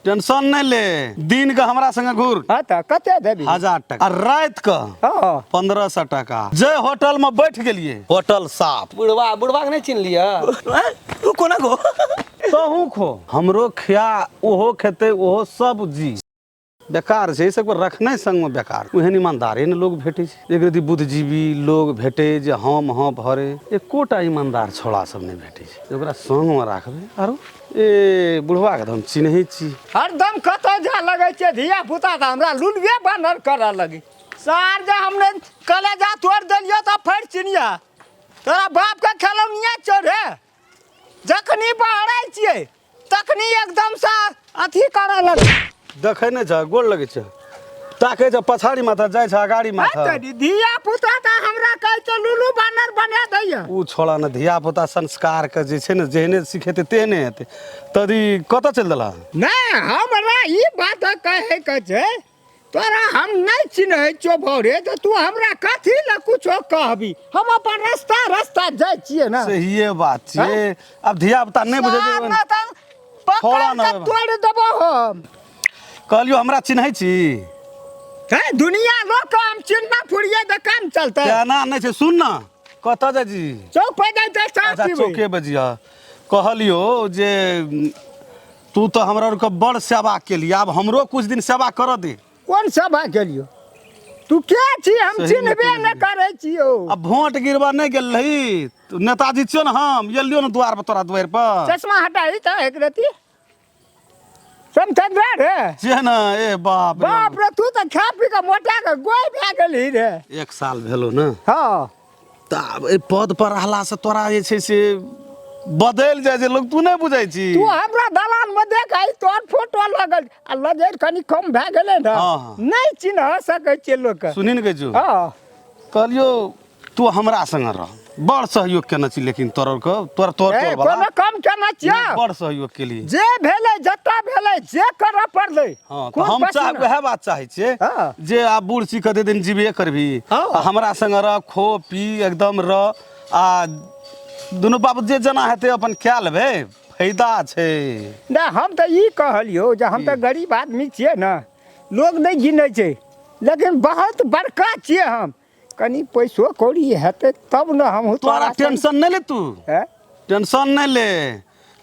Tension नहि ले, दिन के हमरा संगे घूर। हाँ तऽ कते देबी? 1000 टका, आ राति के 1500 टका। जे होटल में बैठ गेलिए, होटल साफ। बुढ़वा, बुढ़वा के नहीं चिन्ह लिया? तू कोना गो? तहू खो, हमरो खिया, ओहो खेते, ओहो सब जी। बेकार छै, ई सब रखनाइ संग में बेकार। ओहन ईमानदारे ने लोग भेटै छै। एक रति बुद्धिजीवी लोग भेटै जे हम हाँ भरे, एकोटा ईमानदार छोड़ा सब नहि भेटै छै। ओकरा संग में राखबै। आरो ए बुढ़वा के तऽ हम चिन्है छी। हरदम कतऽ जा लगै छै धिया पुता तऽ हमरा लुलुए बानर करऽ लगी। सार जे हमने कलेजा तोड़ि देलियौ तऽ फेर चिन्हिया तोरा बापके खेलौनिया चढ़े। जखनी बहराइ छियै तखनी एकदमसँ अथी करऽ लगे। देखै नहि छ, गोड़ लगै छै, ताकै छ पछाड़ी माथा, जाइ छ अगाड़ी माथा। धिया पुता तऽ हमरा कहै छै लुलु बानर बना दैया। उ छोड़ा ने, धिया पुता संस्कार के जे छै ने, जेहने सिखेतै तेहने हेतै। तदी कतऽ चलि देला? नहि, हमरा ई बात कहै के छै, तोरा हम नहि चिन्है छियौ भौरे, तऽ तू हमरा कथी लए कुछो कहबी? हम अपन रास्ता रास्ता जाइ छियै ने। सहिए बात छियै। आब धिया पुता नहि बुझै छै। सार ने तऽ पकड़ि छोड़ा ने। कऽ तोड़ि देबो हम। कहलियौ हमरा चिन्है छी? हे, दुनिया लोक के हम चिन्हना फुरिये तऽ काम चलतै। तेना नहि छै। सुन ने, कतऽ जाइ छी? चौक पर जाइ छै चाह अच्छा, पीबै। चौके बजिह। कहलियौ जे तू तऽ हमरा आरके बड़ सेवा केली, आब हमरो कुछ दिन सेवा करऽ दे। कोन सेवा केलियौ? तू के छी? हम सही चिन्हबे में नहि करै छियौ। अब वोट गिरबा नहि गेल रही तू नेताजी छियौ ने, हम एलियौ ने द्वार पर, तोरा द्वार पर। चश्मा हटाही तऽ एक रति समचंद्रा रे। छियै ने, ए बाप रे। बाप रे, तू तऽ खा पी कऽ मोटा कऽ गोइ भए गेलही रे। 1 साल भेलो ने। हाँ। तऽ आब एहि पद पर रहलासँ तोरा जे छै से बदलि जाइ छै लोक, तू नहि बुझै छी। तू हमरा दलान में देख, आई तोर फोटो लगल आ लजर कनी कम भए गेलै ने। हाँ। नहि चिन्ह सकै छियै लोकके। सुनी ने कहै हाँ। कहलियौ तू हमरा संगे रह, बड़ सहयोग केने छी, लेकिन तोर के तोर तोर ए, तोर वाला कोनो कम केने छियै? नहि, बड़ सहयोग केली। जे भेलै, जतऽ भेलै, जे करऽ पड़लै। हाँ, तऽ खून हम चाह पसीना। वएह बात चाहै छियै हाँ। जे आब बूढ़ छी, कते दिन जीबे करबी? हाँ। आ हमरा संगे रह, खो पी एकदम रह, आ दुनू बाबू जे जेना हेतै अपन कए लेबै, फायदा छै। नहि, हम तऽ ई कहलियौ जे हम तऽ गरीब आदमी छियै ने, लोग नहि गिनै छै, लेकिन बहुत बड़का छियै हम। कनी पैसो कौड़ी हेतै तब ने हमहूँ तोरा टेंशन नहि ले तू। हैं? टेंशन नहि ले,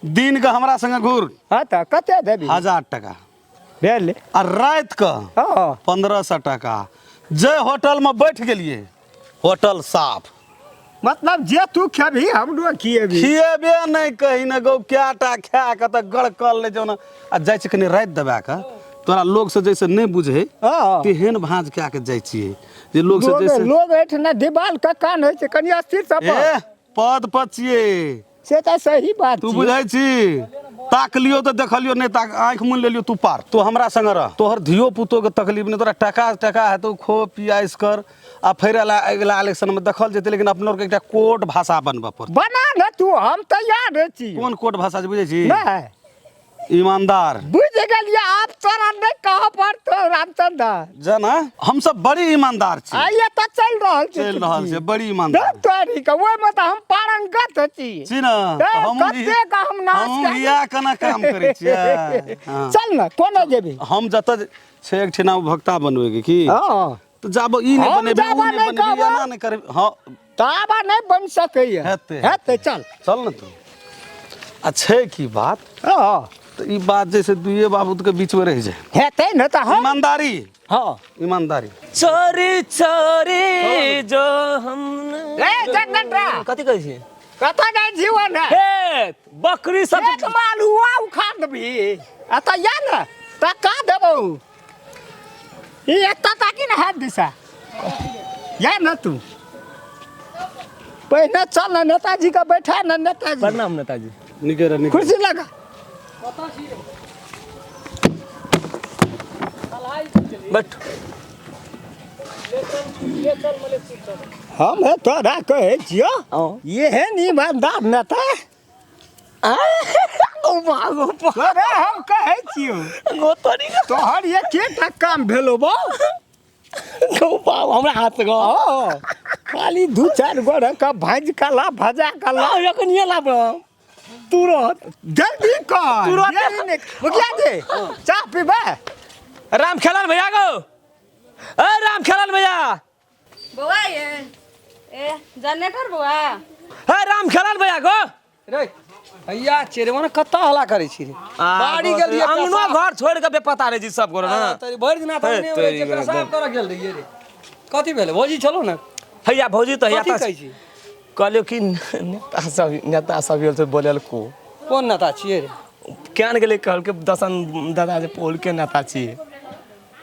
दिन के हमरा संगे घूर। हाँ तऽ कते देबी? 1000 टका। भेल। आ राति के 1500 टका। जे होटल में बैठ गेलिए, होटल साफ। मतलब जे तू खेबही हमरो खिएबही? खिएबे नहि कही ने गौ, कएटा खा के तऽ गड़कल नहि जाउ ने। आ जाइ छी कनि राति दबा के, तोरा लोग से जैसे नहि बुझे तेहन भाँज कए के जाइ छियै जे लोग से लोग जैसे लोग एहिठिना दीवाल के कान होइ छै, कनि अस्थिर से ए पद पर छियै। से तऽ सही बात तू छियै। बुझै छी, ताकलियो तऽ देखलियो नहि, ताक आँखि मुनि लेलियो। तू पार, तू हमरा संगे रह, तोहर धियो पुतो के तकलीफ नहि। तोरा टका टका हेतौ, खो पियास कर, आ फेर अगिला इलेक्शन में देखल जेतै। लेकिन अपनो के एकटा कोड भाषा बनबऽ पड़तै। बना ने तू, हम तैयार छी। कोन कोड भाषा छै बुझै छी? नहि। ईमानदार। बुझि गेलियै, आब तोरा नहि कहऽ पड़तौ रामचंद्र। जना हम सब बड़ी ईमानदार छी। आइए तऽ चलि रहल छी। चलि रहल छै, बड़ी ईमानदार। तोरी के ओहिमे तऽ हम पारंगत छी। छी ने? ए, तऽ हमहूँ कतेक हम नाश हमहूँ कए इएह केना काम करै छियै। हाँ। चल ने, कोना जेबी? हम जतऽ छै एक ठिना भक्ता बनबैके की हँ। तऽ जाब ई नहि हम बनेबै, जाबऽ ओ नहि नहि बनेबै, कहबो। एना नहि करबै। हँ। ताबा नहि बनि सकैए। हेतै। हेतै, चल। चल ने तू। आ छै की बात? हँ। तऽ ई बात जे छै दुइए बाबूत के बीच में रहि जाय। हेतै ने तऽ हम ईमानदारी। हँ। ईमानदारी। चोरी चोरी जो हम ए जनगण रा। कथी कहै छी? कतऽ जाइ जीवन है? हे बकरी सब एक माल हुआ उखाड़ देबही। आ तऽ या ने तऽ का देबौ? ई एतऽ ताकी ने हाथ दिशा। या न तू पहिने चल ने, नेताजी के बैठा ने नेताजी। प्रणाम नेताजी। निके रह, निके। कुर्सी लगा। बैठ। हम हे तोरा कहै छियौ, हाँ। एहन ईमानदार नेता ओ भागो। तोरा हम कहै छियौ। गो तोरी। तोहर एकेटा काम भेलो बौ। गो बाबू, हमरा हाथ गो। हाँ, खाली दू चारि गोरे के भाजि कऽ ला, भजा कऽ ला। एखन ये लाब। तुरंत जल्दी कर तुरंत। देरी नहि। मुखिया जी चाह पीबै राम खेलन भैया गो ए राम खेलन भैया बौआ ये ए जनरेटर बौआ ए राम खेलन भैया गो रे भैया चेरवा ने कत्ता हल्ला करै छी रे बाड़ी गेलियै अंगनो घर छोड़ के बेपता रहे छी सब गोरे ना तोरी भरि दिना तऽ हे, अंगने तोरी रहै छियै, पेशाब करऽ गेल रहियै रे कथी भेलै भौजी छलो ने हैया भौजी तऽ हैया कथी तऽ कहै छी कहलियौ कि नेता सब गेल छै बोलल को कोन नेता छियै रे केहन गेलै कहलकै दसन दादा जे पोल के नेता छियै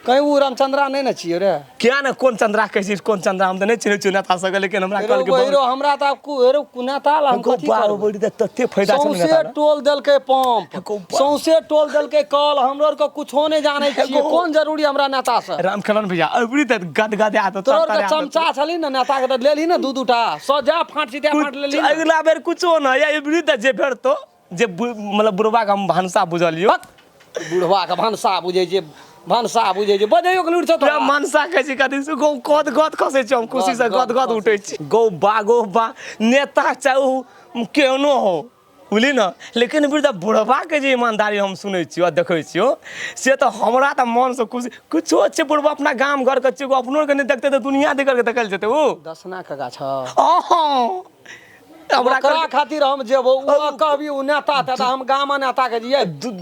कहीं उ रामचंद्रा नहि ने छियै रे किया ने कोन चंद्रा कहै छी कोन चंद्रा हम तऽ नहि चिन्है छियै नेता सबके लेकिन हमरा हेरो कहलकै हेरो हमरा तऽ आब हेरो नेता ला हम कथी करबै? बड़ी तऽ तते फायदा छै सौंसे नेता ला। टोल देलकै पंप सौंसे टोल देलकै कल हमरो आरके कुछो नहि जानै छियै कोन जरूरी हमरा नेता से राम खेलन भैया अबरी तऽ गद गद आत तोरो आरके चमचा छली ने नेता के तऽ लेलही ने दू दूटा सजा फाट सीधा फाट लेलही ने। अगला बेर कुछो न या अबरी तऽ जे भेटतो जे मतलब बुढ़वा के हम भनसा बुझलियो बुढ़वा के भनसा बुझै छै भनसा बुझै छै बजैयो के लूरि छौ तोरा मनसा कहै छै कथी से गौ गद गद खसै छै हम खुशी से गद गद उठै छी गौ बा गौ बा नेता चाहे ओ केहनो हो बुझली ने लेकिन वृद्ध बुढ़वा के जे ईमानदारी हम सुनै छियो आ देखै छियो से तऽ हमरा तऽ मनसँ खुशी कुछो छै बुढ़वा अपना गाम घरके छियो अपनो के नहि देखतै तऽ दुनिया देख के देखल जेतै ओ दसना के गाछ हमरा ओकरा खातिर हम जेबो ओ कहबी ओ नेता त हम गाम नेता के जिये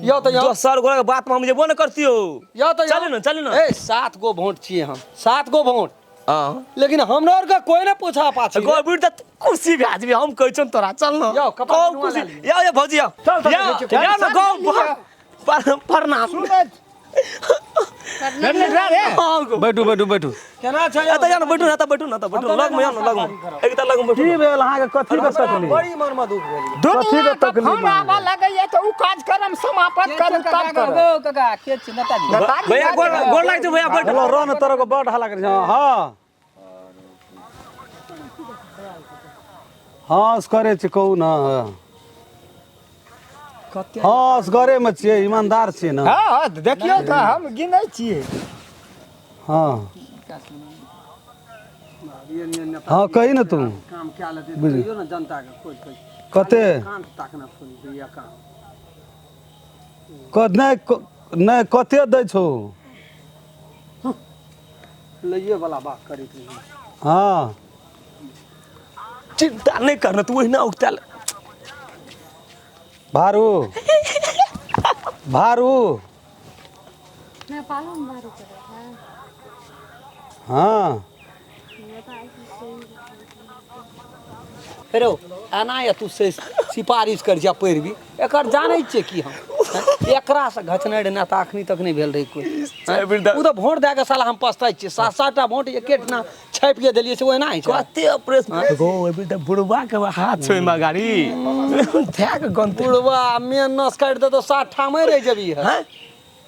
यो त यो दोसर गोरा के बात में हम जेबो न करतियो यो त चलू न चलू न ए 7 गो वोट छियै हम 7 गो वोट हां लेकिन हमरा आर के कोई ने पूछा पाछी गो बुढ़ त खुशी भए जेबी हम कहै छौ तोरा चल न यौ, कपड़ा कहू नुआ खुशी ला लिअ। यौ यौ भौजी यौ चल, चल, यौ चल, यौ न गौ प्रणाम हाँ, गो। बैठू बैठू बैठू केना छै एतऽ जाउ न बैठू न एतऽ बैठू न एतऽ बैठू लग में आउ न लग में एक तऽ लग में बैठू की भेल अहाँके कथी के तकलीफ बड़ी मन में दुख भेल कथी के तकलीफ फोन आबऽ लगैया तऽ उ कार्यक्रम समाप्त करू तब करू काका के छी नेताजी भैया गोर गोर लागि भैया बैठू हेलो रह ने तोरा के बड हल्ला करै छै हँ हँ असगरे छी कहू ने हँ असगरेमे छियै ईमानदार छियै ने हँ हँ देखियौ तऽ हम गिनै छियै हँ हँ कही ने तू काम क्या लेते बुझली। कहियो ने जनता के खोज खोज कते कान ताकना फोन भैया काम नहि नहि कते दै छौ लइए वाला बात करैत रही हँ चिंता नहीं करना तू ओहिना उगतल भारू भारू नेपालो में बारू करे है हँ हेरो एना या तू से सिफारिश कर छियै पैरवी एकर जानै छियै की हम एकरा से घचनै रहे नेता अखनी तक नहि भेल रहै कोइ ओ तऽ वोट दए कऽ साला हम पछताइ छियै सात सात टा वोट एके ठिना छापि के देलियै से ओहिना होइ छै कते ऑपरेशन गो अभी तऽ बुढ़वा के हाथ छै ओहिमे गाड़ी धए के गनते बुढ़वा मेन नस काटि देतौ सात ठामे रहि जेबही हैं?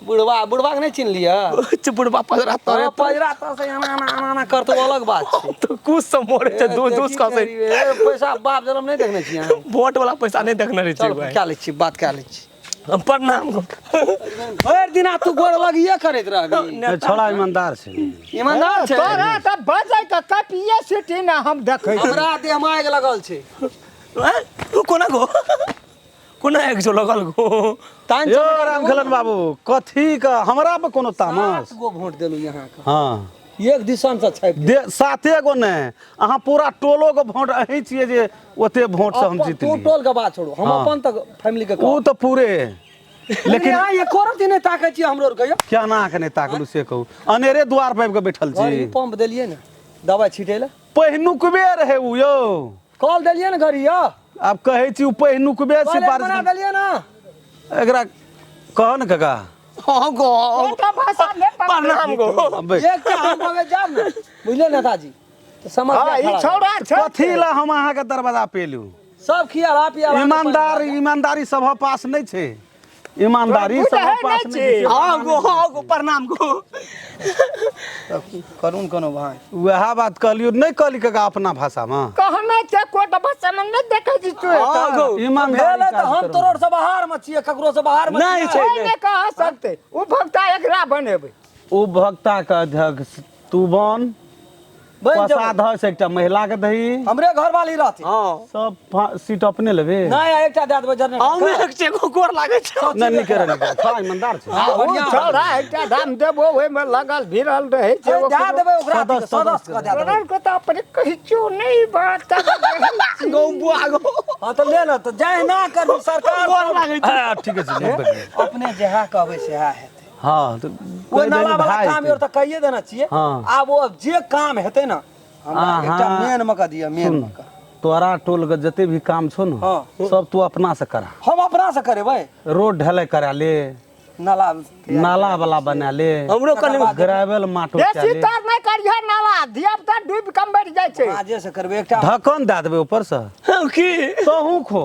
बुढ़वा बुढ़वा के नहि चिन्हलियै अच्छा बुढ़वा पजरा तोरे तोरा पजरा तर से एना एना एना एना करतौ अलग बात छै तो कुछ से मोरे छै दू दू खसे ए, पैसा बाप जनम नहि देखने छियै अहाँ वोट वाला पैसा नहीं देखने रहे चल छै कए लै छी बात कए लै छी हम प्रणाम भरि दिना तू गोर लगिए करैत रहबी ए, छोड़ा ईमानदार छै ईमानदार छै तोरा तऽ बजै के कपिये सिटी ने हम देखै छी हमरा देह मे आगि लगल छै हैं? तू कोना गो कोना एक जो लगल गो तान यौ रामखेलन बाबू कथी के हमरा पर कोनो तामस सात गो वोट देलू यहाँ के हँ एक दिसन से छापि दे साते गो नहि अहाँ पूरा टोलो के वोट अहीं छियै जे ओते वोट से हम अपन- जीत तू लियै टोल के बात छोड़ू हम हाँ। अपन तक फैमिली के ओ कहब। तऽ पूरे लेकिन लेकिन यहाँ एको रत्ती नहि ताकै छियै हमरो आरके यौ केना के नहि ताकलू से कहू अनेरे द्वार पर आबि कऽ बैठल घर छी ही पंप देलियै ने दवाइ छिटै लए पहिनुकबे रहै उ यौ कल देलियै ने घड़ी यौ आब कहै छी उ पहिनुकबे टॉयलेट सिफारिश बना देलियै ने एकरा कह ने काका हाँ गो एकटा भाषा नहि पकड़ै प्रणाम गो अब एकटा हम भगे जाब ने बुझलियै नेताजी तऽ समझ हँ ई छौड़ा छै कथी ला हम अहाँके दरवाजा पेलू सब खियाला पियाला ईमानदार ईमानदारी सभक पास नहि छै ईमानदारी बुझै सभक पास नहि नहि छै। छै हाँ गो हाँ गो प्रणाम गो करून कोनो भाई वएह बात कहलियौ नहि कहली काका अपना भाषामे कहने छै कोट भाषा में नहि देखै छी तू हाँ गो ईमानदारी भेलै तऽ काज हम करू। तोरो से बाहर मे छियै ककरो से बाहर मे नहि छियै। छै कोइ नहि कह सकते ओ भक्ता एकरा बनेबै उपभोक्ता के अध्यक्ष तू बन बनि जेबै। कोषाध्यक्ष एकटा महिला के दही। हमरे घर वाली रहती। हँ। सब सीट अपने लेबे। नहि, एकटा दए देबै जनरेटर। हम एक छै गो, गोर लागै छै। नहि, नीके रह, नीके रह। ईमानदार छै। हँ, ओ बढ़िआँ। छौड़ा एकटा दाम देबो, ओहिमे लगल भिड़ल रहै छै। ए, दए देबै ओकरा। सदस्य, सदस्य के दए देबै। तोरा के तऽ अपने कहिचो नहि बात। गौ बुआ गौ। हँ तऽ ले ने, तऽ जहिना करबी सरकार। गोर लागै छै। हँ, ठीक छै, नहि बजबै। अपने जएह कहबै सएह हेतै। हँ तऽ ओ कहि नाला देली वाला भाय काम हेतै। और तऽ कहिए देने छियै। हँ। आब ओ जे काम हेतै ने, हमरा एकटा अहाँ- मेन मे कऽ दिअ, मेन सुन, मे कऽ। तोरा टोल के जते भी काम छौ ने, हँ। सब तू अपना से करा। हम अपना से करेबै। रोड ढलाई करा ले, नाला नाला वाला बना ले, हमरो कनि ग्रेवल माटो बेसी कए ले। तर नहि करिहे नाला, धिया पुता डूबि कऽ मरि जाइ छै। आजे से करबै एकटा ढक्कन दए देबै ऊपर से। की तहूँ खो,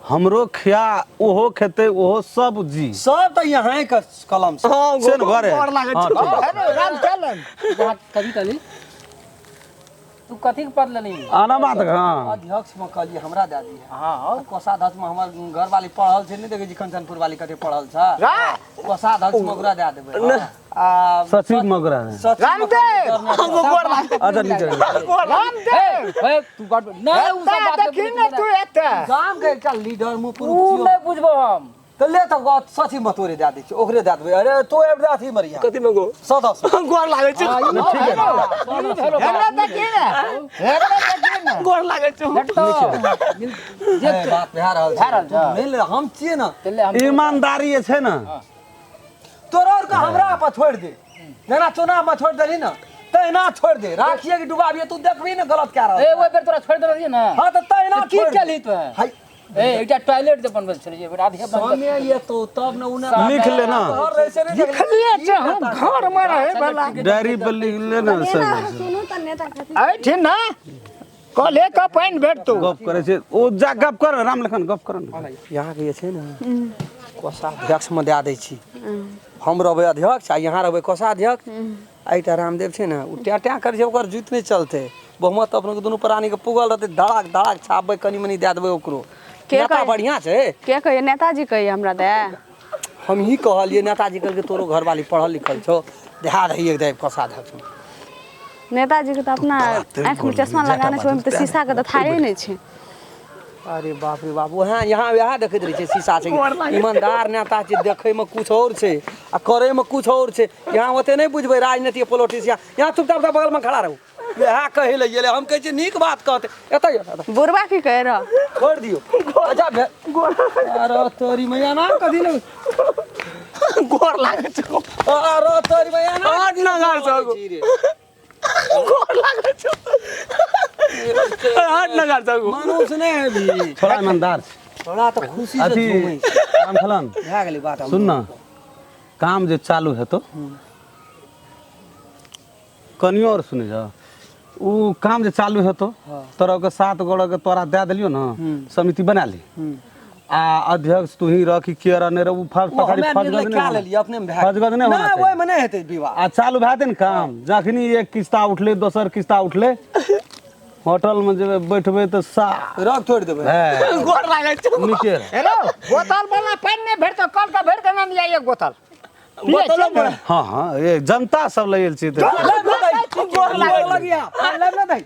हमरो खिया, ओहो खेतै, ओहो सब जी। सब तऽ यहाँ के कलम से। हँ। से ने घरे। गोर लागै हँ, छै। ठीक। हेलो राम चलन। कथी कहली तू? कथी के पद लेली? आना बात, हँ। अध्यक्ष मे कहलियै हमरा दए दिअ। हाँ। कोषाध्यक्ष मे हमर घर वाली पढ़ल छै, नहि देखै छी कंचनपुर वाली कते पढ़ल छै? रा कोषाध्यक्ष मे ओकरा दए देबै आ सचिव मगरा है। सचिव मे रामदेव! गो गोर लागै। अच्छा, नीचे रह। गोर रामदेव। ए, तू बड नहि, उ सब बात देखी ने तू एते गाम के एकटा लीडर मुँह उ पुरुख नहि बुझबो हम। तऽ ले, तऽ सचिव मे तोरे दए दै छियौ, ओकरे दए देबै। अरे तो आबि जा, अथी मरिया। कथी में गो? सदस्य। गोर लागै छै। ई भेलो बात। एने देखी ने, एने देखी ने। गोर लागै छै। देख तऽ, जे ए, बात भए रहल भए रहल छै। छै। नहि ले, हम छियै ने। ले हम ईमानदारी जे छै ने। तोरा और के हमरा पर छोड़ दे, जेना चुनाव में छोड़ देली ना तहिना छोड़ दे। राखिए कि डुबाबिए, तू देखबी ने गलत क्या ए रहल। ओहि बेर तोरा छोड़ि देने रहियै ने। हाँ तऽ तहिना की छोड़ दे। केलही तू? हाय। ए, एकटा टॉयलेट जे बनबै छलियै, बेटा आधे बन समय ये तो तब ने उना लिख ले ना। घर रहे से नहीं देखली। लिखलिए छै हम घर मे रहे वाला। डायरी पर लिख ले ना सब। सुनू तऽ नेता खातिर एहिठिन ने कले के पानि भेटतौ। गप करै छै ओ, जा गप कर, राम लखन गप कर ने। यहाँ के जे छै ने, कोषाध्यक्ष में दए दै छी। हम रहबै अध्यक्ष आ यहाँ रहबै कोषाध्यक्ष। आ एकटा रामदेव छै ने, ओ टैं टैं करै छै, ओकर जुति नहि चलतै। बहुमत तऽ अपनो दुनू प्राणीके पुगल रहतै, धड़ाक धड़ाक छापबै, कनि मनि दए देबै ओकरो। के नेता कहै? बढ़िआँ छै। के कहिए? नेताजी कहिए हमरा दे? हम ही कहलियै, नेताजी कहलकै तोरो घरवाली पढ़ल लिखल छौ, देहा रही एक दाबि कोषाध्यक्ष में। नेताजी के तऽ अपना आँखिमे चश्मा लगाने छै, ओहिमे तऽ शीशा के तऽ थाहे नहि छै। अरे बाप रे बाप, वएह यहाँ वएह देखैत रहै छै शीशा छै। ईमानदार नेता छै, देखैमे कुछ और छै आ करैमे कुछ और छै। यहाँ ओते नहि बुझबै राजनीति पोलिटिक्स। यहाँ चुपचाप से बगलमे खड़ा रहू। वएह कहै लए गेलै, हम कहै छियै नीक बात कहतै। एतऽ एतऽ। बुढ़बा की कहि रह? छोड़ि दियौ। अच्छा अरे तोरी मैया, नाम कथी लग? गोर लागै छै। अरे तोरी मैया, नाम आठ नगार छौ। छी रे। गोर लागै छौ, आठ नगार छौ। मानुस नहि है भी। थोड़ा ईमानदार छै। थोड़ा तऽ खुशी से अथी झूमै छै। राम खेलन। भए गेलै बात हमर। सुन ना, काम जे चालू हेतौ, कनियो और सुनै जा, उ काम जे चालू हेतौ, तोरा के 7 गोड़ा के तोरा दए देलियौ ने, समिति बना ली आ अध्यक्ष तू ही रह कि के रह नहि रह, उ फर्ज ओ पकड़ी हमे फर्ज निर्णय नहि कए होना। लेलियै, अपने मे भए फजगज नहि होना नहि चाही। ओहिमे नहि हेतै विवाह। आ चालू भए जेतै ने काम, जखनी एक किस्ता उठलै, दोसर किस्ता उठलै, होटल मे जेबै बैठबै तऽ सा रग तोड़ि देबै। है गोर लागै छौ। नीके रह। हेलो, बोतल वाला पानि नहि भेटतौ, कल के भरि के ने एक बोतल पियै बोतलो छियै ने? हँ हँ, ए जनता सब लऽ गेल छी तऽ लेब ने दही, गोर लगिया, लेब ने दही।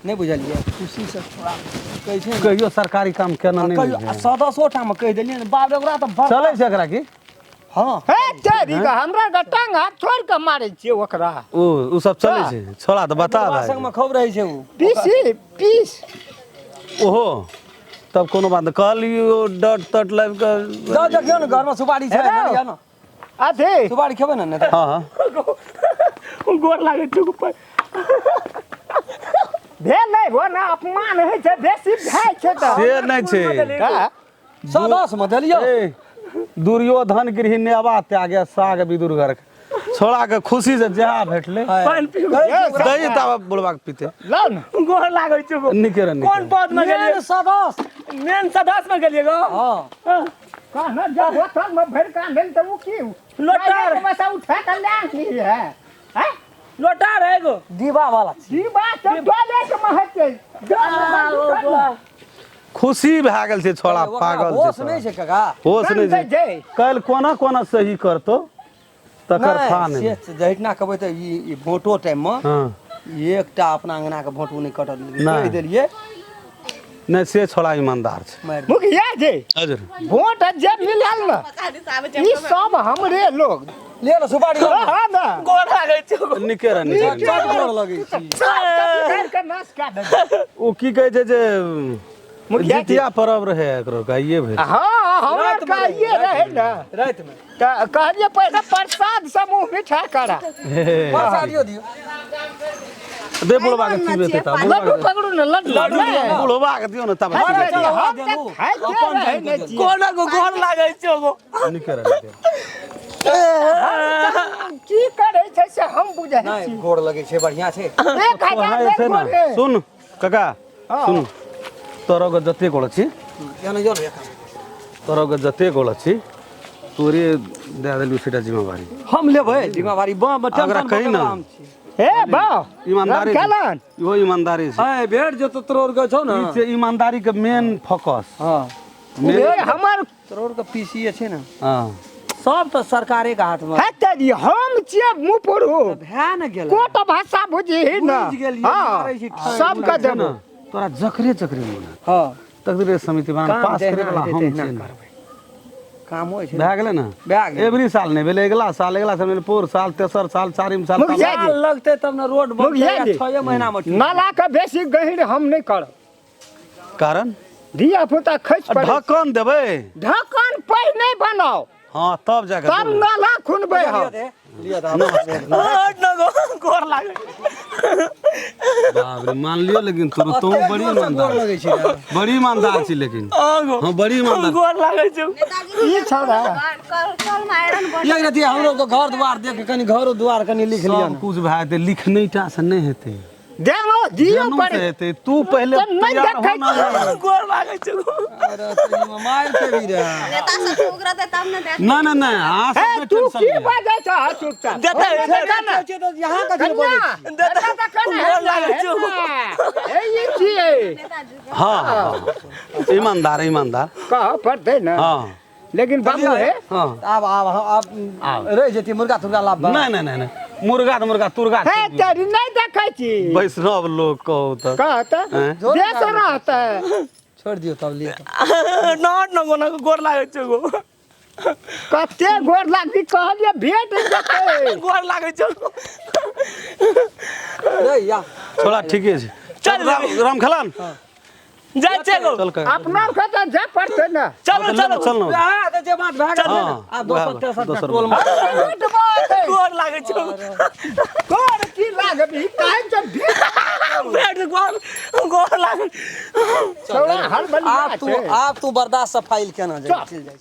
नहि बुझलियै, खुशी से थोड़ा कहै छै ने। कहियो सरकारी काम केना नहि कहियो होइ छै। सदस्यो ठाम कहि देलियै ने, बाप रे, ओकरा तऽ बड़ चलै छै एकरा की? हँ। हे तेरी के, हमरा के टांग हाथ छोड़ि के मारै छियै ओकरा। ओ उ सब चलै छै छोड़ा तऽ बता बुढ़बा भाई। संगमे खूब रहै छै उ। पीसी पीस। ओहो तब कोनो बात नहि, कहलियो डट तट लाबि कऽ जाओ देखियौ ने, घरमे सुपारी छै। हेलो। नहि लिअ ने। अथी सुपारी खेबै ने? नहि तऽ हँ हँ। गोर लागै छौ। भेलै हो ने, अपमान होइ छै बेसी भए छै तऽ। से नहि छै। का? सदस्यमे देलियौ। ए, दुर्योधन गृह नेवा त्यागे साग विदुर घर छोड़ा के खुशी से जहा भेटले। पानि पीबू। दही ताबे बुढ़बा के पीते। लाउ ने। गोर लागै छौ। नीके रह, नीके कोन रह। पद में मेन गेलियै? सदस्य। मेन सदस्य में गेलियै गो। हँ। कहना जब बोतल में भरि के आनल तऽ ओ की लोटा। पैसा उठा के लए आनली है हैं? लोटा रहे गो। दीवा वाला छी। ई बात तऽ टॉयलेट में हेतै। खुशी भए गेल छै छोड़ा। ओकरा पागल होश छै नहि छोड़ा। छै काका। होश नहि छै। छै। काल्हि कोना कोना सही करतौ तकर था नहि नहि। से जहिना कहबै तऽ ई ई वोटो टाइममे हँ। एकटा अपना अंगना के भोट नहि कटल नहि। कहि देलियै नहि से छोड़ा ईमानदार छै मारि देलियै। मुखिया जी हजुर वोट जे मिलल ने ई सब हमरे लोग ले ने सुपारी लऽ ने। हाँ ना गोर लागै छियौ निके रह निके रह। चट गोर लगै छी सब कभी के नाश कए देबै। ओ की कहै छै जे मुखिया जी। जितिया परब रहै एकरो गाइए भेल हाँ हमरा रातिमे कहिए रहे ने रातिमे तऽ कहलिए पहिले प्रसाद से मुँह मीठा करा प्रसादियो दियौ दे बुढ़वा के चिबेतै तब लड्डू पकड़ू ने लड्डू नहि। बुढ़वा के दियौ ने तब अरे चिबेतै। चलो, हम तऽ देलू। खाइते अपन रहै जानि ने कऽ छियै। कोना गो गोर लागै छियौ गो निके रह निके रह। की करै छै से हम बुझै नहि छी गोर लगै छै बढ़िआँ छै एक ओहा हजार जे छै बेर ने गोरे। सुन काका सुन तोरो के जते गोल छी एना जो ने एखन। तोरो के जते गोल छी तोरे दए देलू सेटा जिम्मेवारी हम लेबै जिम्मेवारी बम अगरा टेंशन कही बम ना। हम छी हे बा ईमानदारी खेलन इहो ईमानदारी छै है भेट जेतौ तोरोर के छौ ने ई छै ईमानदारी के मेन फोकस हाँ मेन हे हमर तोरोर के पीसी छै ने हाँ सब तऽ सरकारे के हाथ में हे तेरी हम छियै मुँह पर भए ने गेल कोट भाषा बुझही ने बुझि गेलियै, हाँ मारै छी ठाढ़ि। सबके छै देबो ने तोरा जकरे जकरे मोन हैत हाँ तकरे समिति बना काम पास करे जहिना वाला हेतै हम तहिना छियै ने। करबै काम होइ छै भए गेलै ने भए गेलै। एवरी साल नहि भेलै अगिला साल अगिला साल भेलै पोर साल तेसर साल चारिम साल मुखिया जी। साल लगतै तब ने रोड बनतै मुखिया आ जी। छए महीना में ठीक। नाला के बेसी गहीर हम नहि करब कारण धिया पुता खसि पड़ै ढक्कन देबै ढक्कन पहिने बनाओ हाँ तब जाके तब नाला खुनबै हम लिअ तऽ हट न गो गोर लागै बाप रे मान लियो लेकिन तोरो तो एतेक बड़ी जोरसँ गोर ईमानदार लगै छै ने। बड़ी ईमानदार छी लेकिन हाँ गो हाँ बड़ी ईमानदार गोर लागै छियौ ई छौड़ा कल में आयरन बॉडी एक रति हमरो के घर द्वार देख के कनि घरो द्वार कनि लिख लिअ सब ने कुछ भए जेतै लिखने टा से नहि हेतै देनो दियो देनो पड़े से हेतै तू पहिले तऽ नहि तैयार हो देखै ना। गोर लागै छियौ गो अरे सही में मारि खेबी रे नेता सब उगरते तब ने देख ना ना ना अहाँ हे सबके तू टेंशन की नहि। बाजै छ चुपचाप देतै, देतै। छै तऽ यहाँ कथी लए बजै छी? देतै। गोर लागै छियौ गो। हे ई छियै हाँ हाँ ईमानदार ईमानदार कह पड़तै ने हाँ लेकिन बाबू हे हाँ आब आब आब रहि जेती मुर्गा तुर्गा लाभ नहीं नहीं नहीं नहीं मुर्गा तऽ मुर्गा तुर्गा हे तेरी नहि देखै छी वैष्णव लोग कहू तऽ कह तऽ हैं? देश रहतै छोड़ि दियौ तब लिअ न हट न गो न गो गोर लागै छियौ गो कते गोर लागबी कहलियै भेट जेतै गोर लागै छियौ गो रे या छोड़ा ठीके छै चल राम राम खेलन जाइ छियै गो चल कर अपना के तऽ जाय पड़तै ने चलो चलो चल न वएह तऽ जे बात भए गेल हाँ, ने आब वएह दोसर बात, तेसर दोसर टोल में भेट बात गोर लागै छियौ गोर की लागबी काहे जे भेट भेट गोर गोर लागै छौड़ा हर बलिया आब तू छै आब तू बर्दाश्त से फाइल केना जाइ चलि जाइ